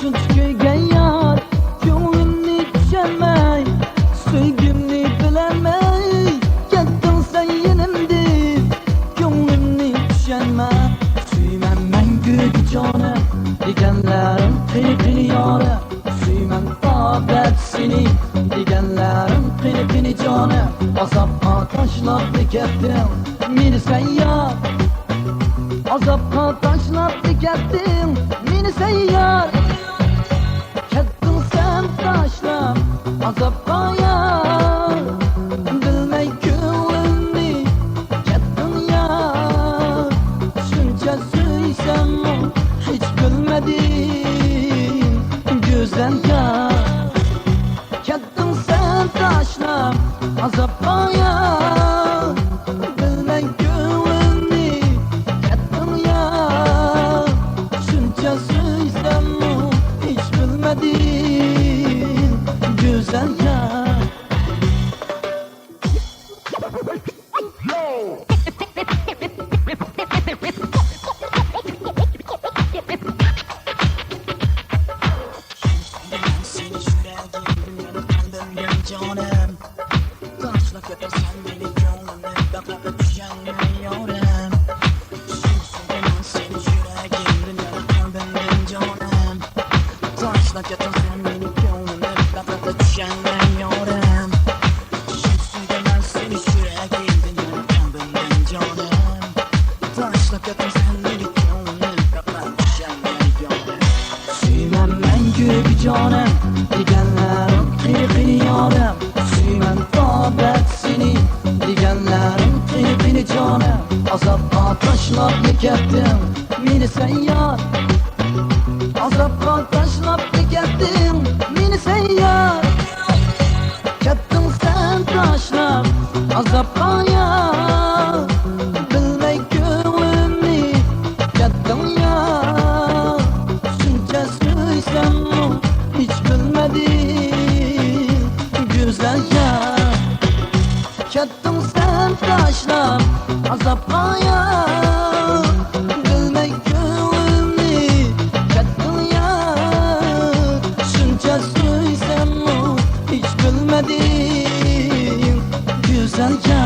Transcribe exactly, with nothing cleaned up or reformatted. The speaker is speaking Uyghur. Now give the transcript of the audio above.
شۇنچە كۆيگەن يار، كۆڭلۈمنى چۈشەنمەي، سۆيگۈمنى بىلەلمەي، كەتتىڭ سەن يېنىمدىن، كۆڭلۈمنى چۈشەنمەي. سۆيىمەن مەڭگۈگە جانىم، دېگەنلەرىڭ قېنى، قېنى يارىم؟ سۆيىمەن ئابەد سېنى، دېگەنلەرىڭ قېنى، قېنى جانىم؟ ئازابقا تاشلاپلا كەتتىڭ مېنى سەن يار. ئازابقا تاشلاپلا كەتتىڭ مېنى سەن يار. كەتتىڭ سەن تاشلاپ ئازابقا يار. بىلمەي كۆڭلۈمنى كەتتىڭ يار. شۇنچە سۆيسەممۇ ھېچ بىلمىدىم گۈزەل يار. كەتتىڭ سەن تاشلاپ ئازابقا يار. بىلمەي كۆڭلۈمنى كەتتىڭ يار. شۇنچە سۆيسەممۇ ھېچ بىلمىدىم گۈزەل يار. سېنى يۈرەكىمدىن، قەلبىمدىن جانىم، تاشلاپ كەتتىڭ سەن مېنى، كۆڭلۈمنى بەك چۈشەنمەي يارىم. سۆيىمەن سېنى يۈرەكىمدىن، قەلبىمدىن جانىم، تاشلاپ كەتتىڭ سەن مېنى، كۆڭلۈمنى بەك چۈشەنمەي يارىم. سۆيىمەن سېنى يۈرەكىمدىن، قەلبىمدىن جانىم، تاشلاپ كەتتىڭ سەن مېنى، كۆڭلۈمنى بەك چۈشەنمەي يارىم. سۆيىمەن مەڭگۈگە جانىم، دېگەنلەرىڭ قېنى، قېنى يارىم؟ سۆيىمەن ئابەد سېنى، دېگەنلەرىڭ قېنى، قېنى جانىم؟ ئازابقا تاشلاپلا كەتتىڭ مېنى سەن يار. ئازابقا تاشلاپلا كەتتىڭ مېنى سەن يار. كەتتىڭ سەن تاشلاپ ئازابقا يار. بىلمەي كۆڭلۈمنى كەتتىڭ يار. شۇنچە سۆيسەممۇ ھېچ بىلمىدىم گۈزەل يار. كەتتىڭ سەن تاشلاپ ئازابقا يار. بىلمەي كۆڭلۈمنى كەتتىڭ يار. شۇنچە سۆيسەممۇ ھېچ بىلمىدىم گۈزەل يار.